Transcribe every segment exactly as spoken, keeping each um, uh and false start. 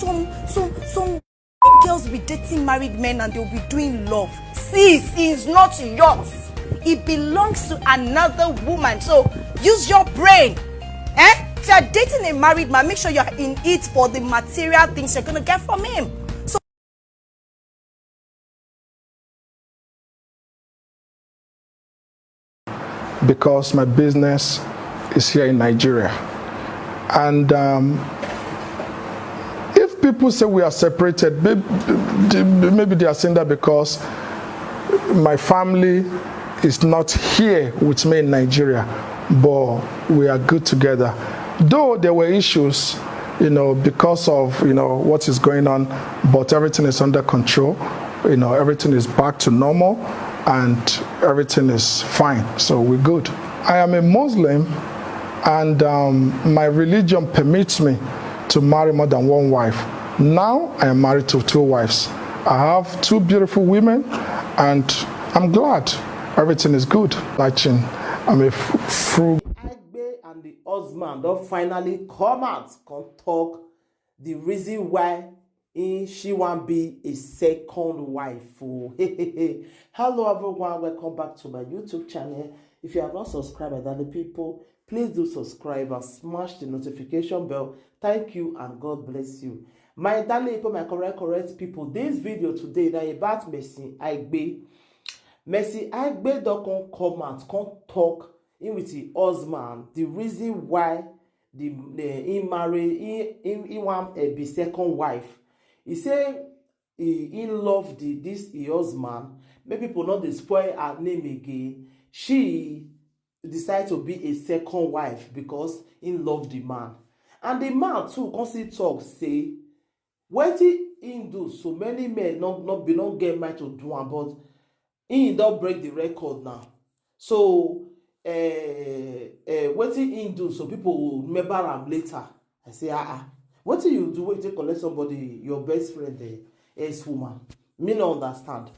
Some some some girls be dating married men and they'll be doing love. Sis, is not yours. It belongs to another woman. So use your brain. Eh? If you're dating a married man, make sure you're in it for the material things you're gonna get from him. So because my business is here in Nigeria. And um, if people say we are separated, maybe, maybe they are saying that because my family is not here with me in Nigeria, but we are good together. Though there were issues, you know, because of, you know, what is going on, but everything is under control. You know, everything is back to normal and everything is fine. So we're good. I am a Muslim, and um, my religion permits me to marry more than one wife. Now I am married to two wives. I have two beautiful women, and I'm glad everything is good. Like, I'm a f- frugal. Aigbe and the husband don finally come out, come talk the reason why he, she wan be a second wife o. Hello everyone, welcome back to my YouTube channel. If you have not subscribed, my darling people, please do subscribe and smash the notification bell. Thank you and God bless you. My darling people, my correct, correct people, this video today na about Mercy Aigbe. Mercy Aigbe don come, come out, come talk in with his husband, the reason why the uh, he marry he he, he wan uh, be second wife. He say he he love the this his husband, make people no dey spoil her name again. She decide to be a second wife because he love the man, and the man too come still talk say wetin he do, so many men no no be no get mind to do am, but he don break the record now. So uh, uh, wetin he do, so people will remember am later. I say, ah ah, wetin you do wey take collect somebody, your best friend, the ex woman? Me no understand.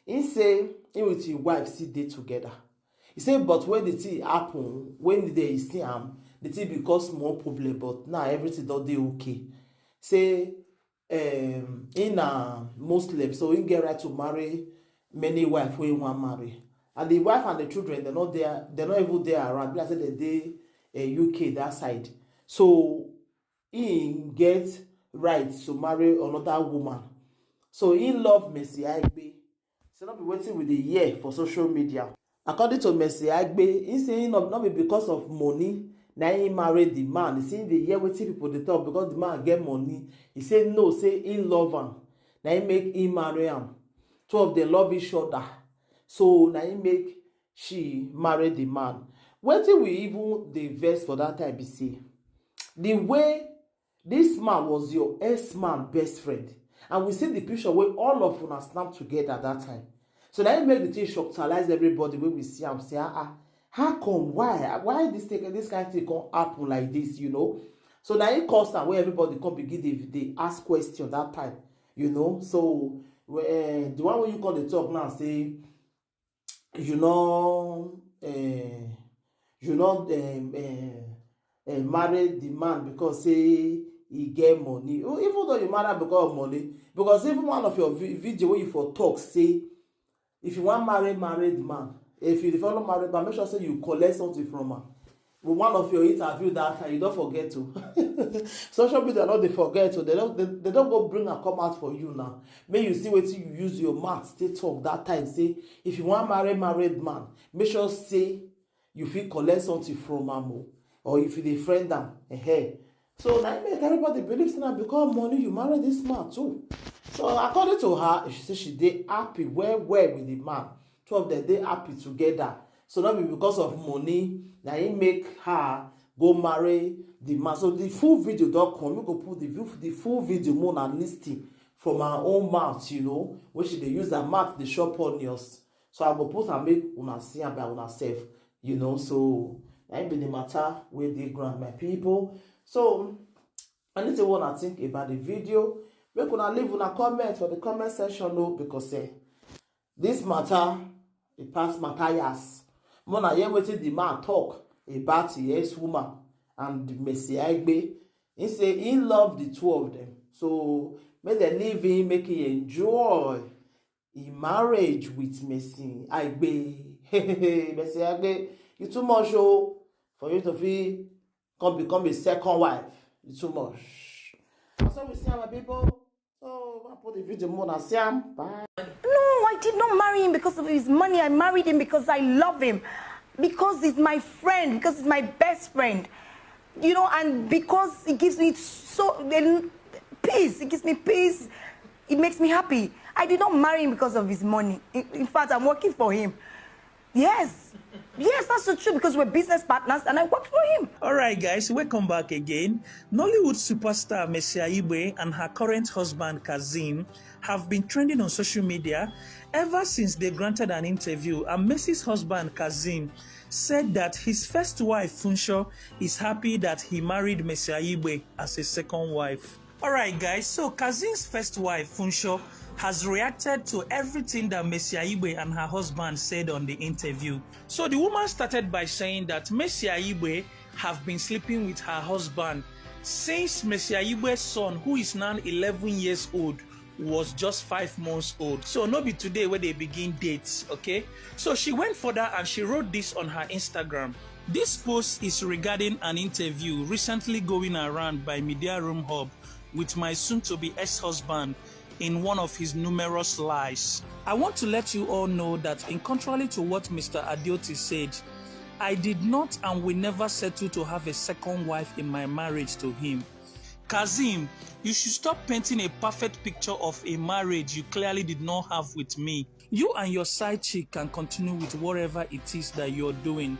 He say he with his wife still dey together. He say, but when the thing happen, when they see am, the thing be cause small problem, but now everything don dey okay. Say um, he na Muslim, so he get right to marry many wife wey he wan marry. And the wife and the children, they not there, they not even there around. Be like say they dey uh, U K that side. So he get right to marry another woman. So he love Mercy Aigbe. So not be waiting with the year for social media. According to Mercy Aigbe, he say he not, not be because of money. Now he married the man. He say they hear wetin people dey talk because the man get money. He say no, say he love am. Now he make he marry am. Two of them love each other. So now he make she marry the man. Wetin we even dey vex for that time be say the way this man was your ex-man best friend, and we see the picture wey all of una snap together that time. So na him make the thing shocktalize everybody wey we see am say, ah ah, how come, why why this thing, this kind thing come happen like this, you know? So na him cause am wey everybody come begin dey dey ask question that time, you know? So uh, the one wey you come dey talk now say you no uh, you no um, uh, uh, marry the man because say he get money. Even though you marry am because of money, because even one of your vi- video wey you for talk say if you wan marry married man, if you dey follow married man, make sure say you collect something from am. With one of your interview that time, you don forget to social media no dey forget to they don they, they don go bring am come out for you now. Make you see wetin you use your mouth take talk that time say if you wan marry married man, make sure say you fit collect something from am o, or if you dey friend am. Ehe. So na im make everybody believe say na because of money you marry this man too. So according to her, she say she dey happy well well with the man. Two of them dey happy together. So no be because of money na im make her go marry the man. So the full video don come. We go put the view the full video more na listen from her own mouth, you know, wey she dey use her mouth dey chop onions. So I go put am make una see am by una sef, you know. So na im be the matter wey dey ground, my people. So anything wey una think about the video, make una leave una comment for the comment section o, because eh, this matter e pass Matthias. Make una hear wetin the man talk about the ex woman and the Mercy Aigbe. He say he love the two of them. So make dem leave him, make he enjoy him marriage with Mercy Aigbe. Mercy Aigbe, you too much, oh, for you to fit come become a second wife. You too much. So we see our people. So I put the video more and see am. Bye. No, I did not marry him because of his money. I married him because I love him, because he's my friend, because he's my best friend. You know, and because he gives me so then peace. He gives me peace. It makes me happy. I did not marry him because of his money. In, in fact, I'm working for him. Yes. Yes, that's so true, because we're business partners and I work for him. Alright guys, welcome back again. Nollywood superstar Mercy Aigbe and her current husband Kazeem have been trending on social media ever since they granted an interview, and Mercy's husband Kazeem said that his first wife Funsho is happy that he married Mercy Aigbe as a second wife. Alright guys, so Kazeem's first wife Funsho has reacted to everything that Mercy Aigbe and her husband said on the interview. So the woman started by saying that Mercy Aigbe have been sleeping with her husband since Mercy Aigbe's son, who is now eleven years old, was just five months old. So no be today wey they begin dates, okay? So she went further and she wrote this on her Instagram. This post is regarding an interview recently going around by Media Room Hub with my soon-to-be ex-husband in one of his numerous lies. I want to let you all know that, in contrary to what Mister Adeoti said, I did not and will never settle to have a second wife in my marriage to him. Kazeem, you should stop painting a perfect picture of a marriage you clearly did not have with me. You and your side chick can continue with whatever it is that you're doing,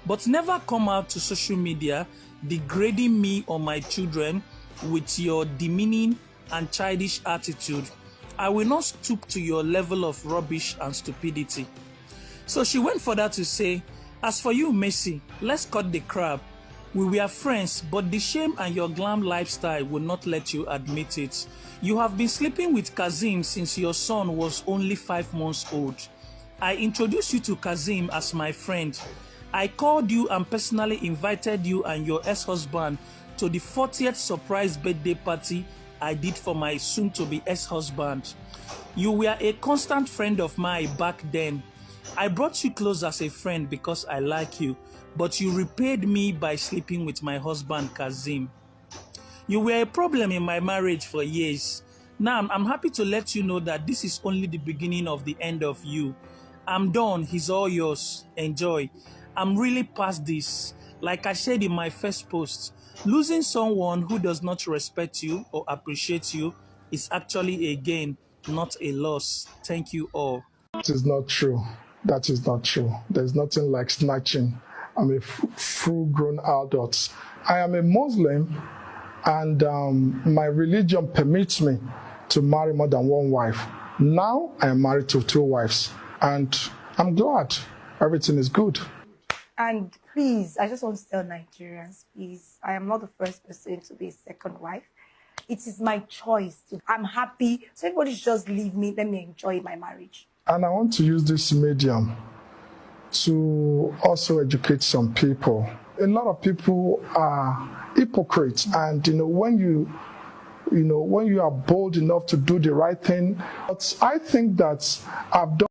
but never come out to social media degrading me or my children with your demeaning and childish attitude. I will not stoop to your level of rubbish and stupidity. So she went further to say, as for you, Mercy, let's cut the crap. We were friends, but the shame and your glam lifestyle will not let you admit it. You have been sleeping with Kazeem since your son was only five months old. I introduced you to Kazeem as my friend. I called you and personally invited you and your ex-husband to the fortieth surprise birthday party I did for my soon-to-be ex-husband. You were a constant friend of mine back then. I brought you close as a friend because I like you, but you repaid me by sleeping with my husband Kazeem. You were a problem in my marriage for years. Now, I'm happy to let you know that this is only the beginning of the end of you. I'm done, he's all yours. Enjoy. I'm really past this. Like I said in my first post, losing someone who does not respect you or appreciate you is actually a gain, not a loss. Thank you all. That is not true. That is not true. There's nothing like snatching. I'm a f- full grown adult. I am a Muslim, and um, my religion permits me to marry more than one wife. Now I am married to two wives, and I'm glad everything is good. And please, I just want to tell Nigerians, please, I am not the first person to be a second wife. It is my choice. To, I'm happy. So everybody should just leave me. Let me enjoy my marriage. And I want to use this medium to also educate some people. A lot of people are hypocrites, and you know, when you you know, when you are bold enough to do the right thing. But I think that I've done